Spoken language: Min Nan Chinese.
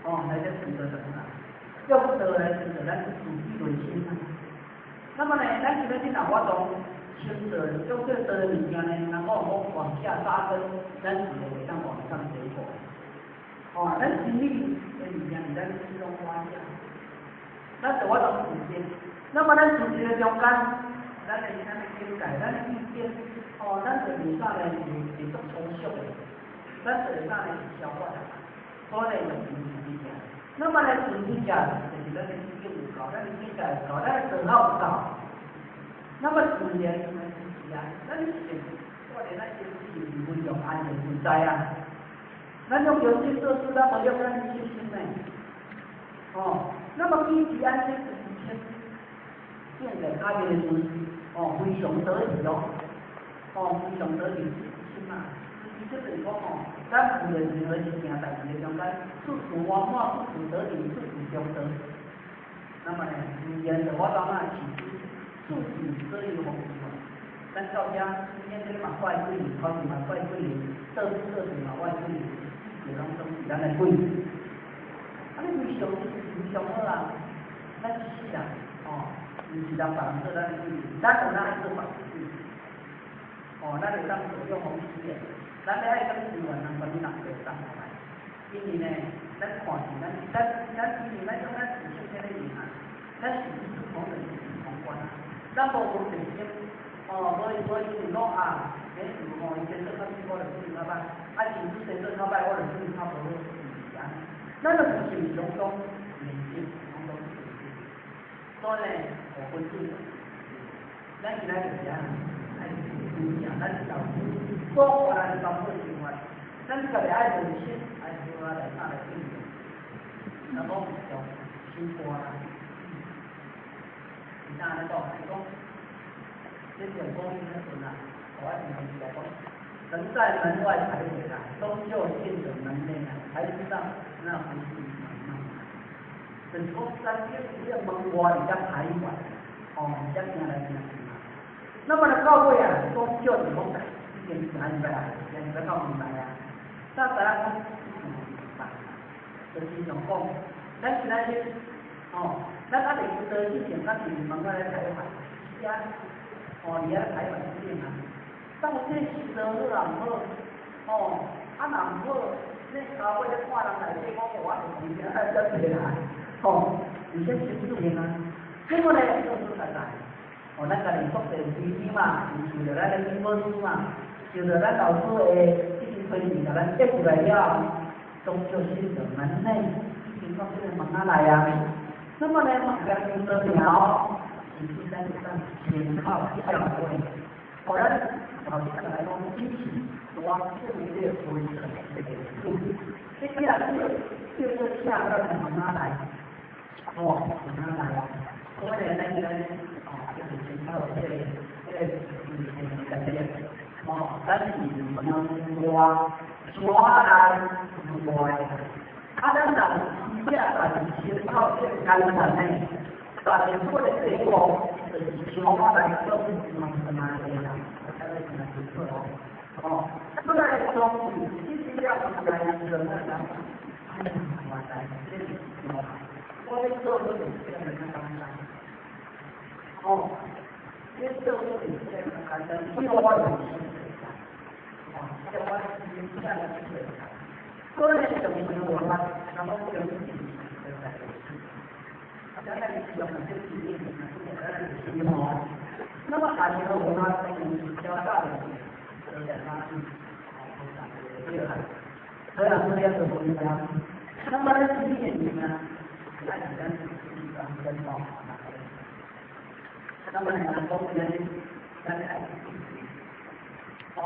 哦，來這創造什麼？用道來創造咱自己內心啊。那麼呢，咱今仔日若我當清道，用這個道的物件呢，人講講往下扎根，咱自然會當往上結果。哦，咱心理的物件是咱心中挖下，咱就我當自然。那麼咱自然的中間，咱的境界，咱的意見，哦，咱就袂啥呢是會足粗俗的，咱就會啥呢是消化的，所以用自己者。那麼呢，自己者就是咱的意見有夠，咱的境界有夠，咱的道有夠。那麼自然就是啊，咱的心，我哋咱心是非常安寧自在啊。咱用良心做事，咱無用咱的信心呢。哦，那麼彼此安心是變在卡面的時陣，哦，非常得意哦，哦，非常得意是嘛？其實就是講哦，咱無論任何一件代誌的中間，處處圓滿，處處得意，處處中道。那麼呢，自然就我感覺是處處所有福氣嘛。咱到遮，今天這個嘛怪鬼，頭前嘛怪鬼，倒數倒數嘛怪鬼，就攏總是咱的鬼。啊，你非常非常好啊，咱一世人，哦。毋是人別人做咱的鬼，咱有哪愛做別人鬼？哦，咱會當左右逢時的，咱欲愛當資源人，啥物人就會當來。因為呢，咱看見咱咱咱因為咱用咱自性在咧用啊，咱是一視同仁，一視同觀啊。咱無分別心，哦，無無因為講啊，欸有吼，伊先做較水，我就對伊較歹；啊，伊先做較歹，我就對伊較無好，毋是按呢。咱的自性攏總連接，攏總連接。所以呢，五分水，咱今仔就是按呢，愛真正咱是老師，所有人當做生活，咱家己愛認識，愛好啊來啥來應用，那講用心肝啦。是哪來講？是講，這種講伊那陣啊，我一直來講，人在門外徘徊啊，終究進了門內啊，才知道那不是一場夢。就是講，咱佇這個門外佇遮徘徊，哦，佇遮行來行去嘛。那麼呢，到尾啊，終究是講，已經行入來，行入來到門內啊。咱知影講，明白，就是像講，咱今仔日，哦，咱還未去倒之前，咱是門外來徘徊，是啊，哦，佇遐徘徊之前啊，到底是做好啊毋好？哦，啊若毋好，你後尾咧看人內底講，我就毋驚愛遮濟啦，吼，而且心自然啊。結果呢，做做實在，哦，咱家己國際飛機嘛，是受著咱的領導師嘛，受著咱老師的一直推薦，共咱接入來了後，終究進了門內，已經到這個門仔內啊。那麼呢，嘛共求道哦，是咱會當親口教誨，予咱後一來講，只是我這個非常的這個叫做請到門仔內，哦，門仔內啊。所以呢，咱咱哦，就是親口這個哦，咱是門外紙來門外，啊，咱若有只家己親口這個階層呢，大家做的結果就是像我來講，門內啦，大家聽清楚哦。哦，本來從這些了來做那個，哎呀，原來這是我咧做都是這樣較簡單。哦，這做都是這樣較簡單，因為我有心哦，這我心這樣子。所以就沒有我，那麼就將來用這個經驗，那麼還有我們較大的，所以這樣子不一樣。那麼呢，這些呢，那咱跟跟那麼呢，講呢，咱愛哦。